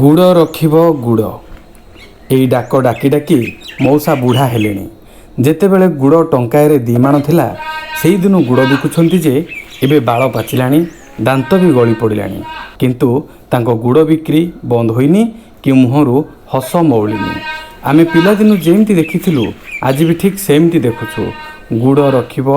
ଗୁଡ଼ ରଖିବ ଗୁଡ଼, ଏଇ ଡାକ ଡାକି ଡାକି ମଉସା ବୁଢ଼ା ହେଲେଣି। ଯେତେବେଳେ ଗୁଡ଼ ଟଙ୍କାଏରେ 2 ମାଣ ଥିଲା, ସେଇଦିନୁ ଗୁଡ଼ ବିକୁଛନ୍ତି ଯେ ଏବେ ବାଳ ପାଚିଲାଣି, ଦାନ୍ତ ବି ଗଳି ପଡ଼ିଲାଣି, କିନ୍ତୁ ତାଙ୍କ ଗୁଡ଼ ବିକ୍ରି ବନ୍ଦ ହୋଇନି କି ମୁହଁରୁ ହସ ମଉଳିନି। ଆମେ ପିଲାଦିନୁ ଯେମିତି ଦେଖିଥିଲୁ, ଆଜି ବି ଠିକ୍ ସେମିତି ଦେଖୁଛୁ। ଗୁଡ଼ ରଖିବ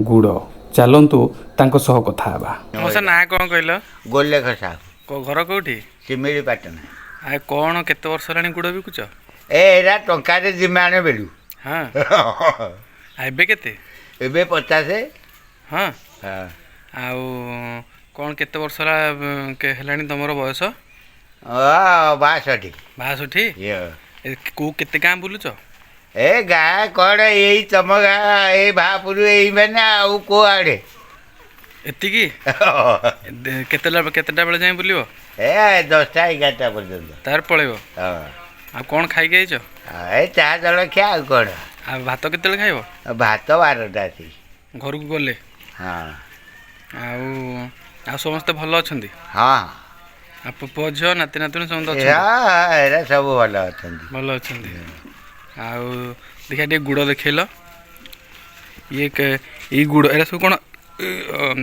ଗୁଡ଼। ଚାଲନ୍ତୁ ତାଙ୍କ ସହ କଥା ହେବା। ମଉସା, ନାଁ କ'ଣ କହିଲ? ଗୋଲେଖ ସାହୁ। ଘର କେଉଁଠି? ଶିମିଳିପାଟଣା। ଆ କ'ଣ, କେତେ ବର୍ଷ ହେଲାଣି ଗୁଡ଼ ବିକୁଛ? ଏ ଏଇଟା ଟଙ୍କାରେ 2 ମାଣ ବେଳୁ। ହଁ, ଏବେ କେତେ? ଏବେ 50। ହଁ, ଆଉ କ'ଣ, କେତେ ବର୍ଷ ହେଲା ହେଲାଣି ତମର ବୟସ? 62। 62? କେଉଁ କେତେ ଗାଁ ବୁଲୁଛ? ଏ ଗାଁ କ'ଣ, ଏଇ ତମ ଗାଁ, ଏଇ ଭାପୁର, ଏଇ ମାନେ ଆଉ କୁଆଡ଼େ ଏତିକି। କେତେଟା କେତେଟା ବେଳେ ଯାଏଁ ବୁଲିବ? ଏ 10ଟା 11ଟା ପର୍ଯ୍ୟନ୍ତ, ତାର ପଳେଇବ। ହଁ। ଆଉ କ'ଣ ଖାଇକି ଆଇଛ? ଏ ଚା ଜଳଖିଆ, ଆଉ କ'ଣ। ଆଉ ଭାତ କେତେବେଳେ ଖାଇବ? ଭାତ 12ଟା ଅଛି ଘରକୁ ଗଲେ। ହଁ। ଆଉ ଆଉ ସମସ୍ତେ ଭଲ ଅଛନ୍ତି? ହଁ। ଆଉ ପୁଅ ଝିଅ ନାତି ନାତୁଣୀ ସମସ୍ତେ ଅଛନ୍ତି? ହଁ, ଏରା ସବୁ ଭଲ ଅଛନ୍ତି। ଭଲ ଅଛନ୍ତି। ଆଉ ଦେଖିଆ ଟିକେ ଗୁଡ଼ ଦେଖେଇଲ। ଇଏ ଏଇ ଗୁଡ଼ ଏରା ସବୁ କ'ଣ,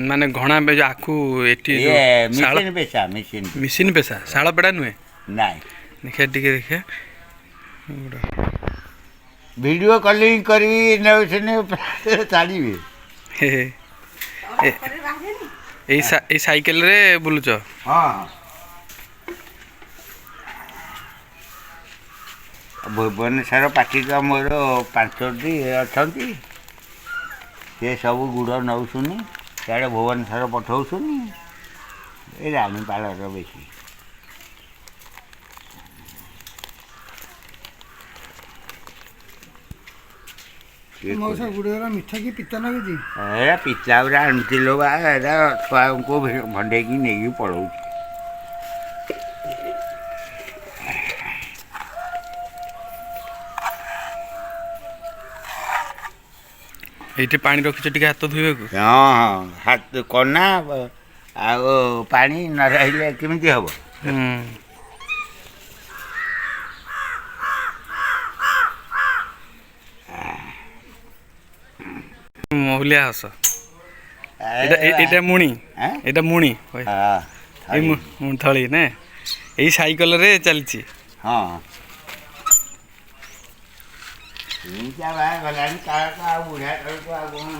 ମାନେ ଘଣା ଯୋଉ ଆଖୁ ଏଠି? ମେସିନ୍ ପେସା। ମେସିନ୍ ପେସା, ଶାଳ ପେଡ଼ା ନୁହେଁ? ନାଇଁ। ଦେଖିଆ ଟିକେ, ଦେଖିଆ। ଭିଡ଼ିଓ କଲିଂ କରିବି ନେଉଛନ୍ତି, ଚାଲିବେ। ଏଇ ଏଇ ସାଇକେଲରେ ବୁଲୁଛ? ହଁ। ଭୁବନେଶ୍ୱର ପାର୍ଟିର ମୋର 5ଟି ଅଛନ୍ତି, ସେ ସବୁ ଗୁଡ଼ ନେଉଛନ୍ତି, ସିଆଡ଼େ ଭୁବନେଶ୍ୱର ପଠାଉଛନ୍ତି। ଏ ରାଣୀପାଳର ବେଶୀ। ମଉସା, ଗୁଡ଼ ମିଠା କି ପିତା ଲାଗୁଛି? ଏରା ପିତା ଗୁଡ଼ା ଆଣୁଥିଲୁ ବା, ଏରା ଛୁଆଙ୍କୁ ଭଣ୍ଡେଇକି ନେଇକି ପଳଉଛି। ଏଇଠି ପାଣି ରଖିଛ ଟିକେ ହାତ ଧୋଇବାକୁ? ହଁ ହଁ, ହାତ କନା ଆଉ ପାଣି ନ ରହିଲେ କେମିତି ହବ? ମହୁଲିଆ ହସ। ଏଇଟା ଏଇଟା ମୁଣି, ଏଇଟା ମୁଣି, ଏଇ ଥଳି ନା, ଏଇ ସାଇକେଲରେ ଚାଲିଛି। ହଁ, ଗଲାଣି ଆଉ ବୁଢ଼ା ଆଉ କ'ଣ।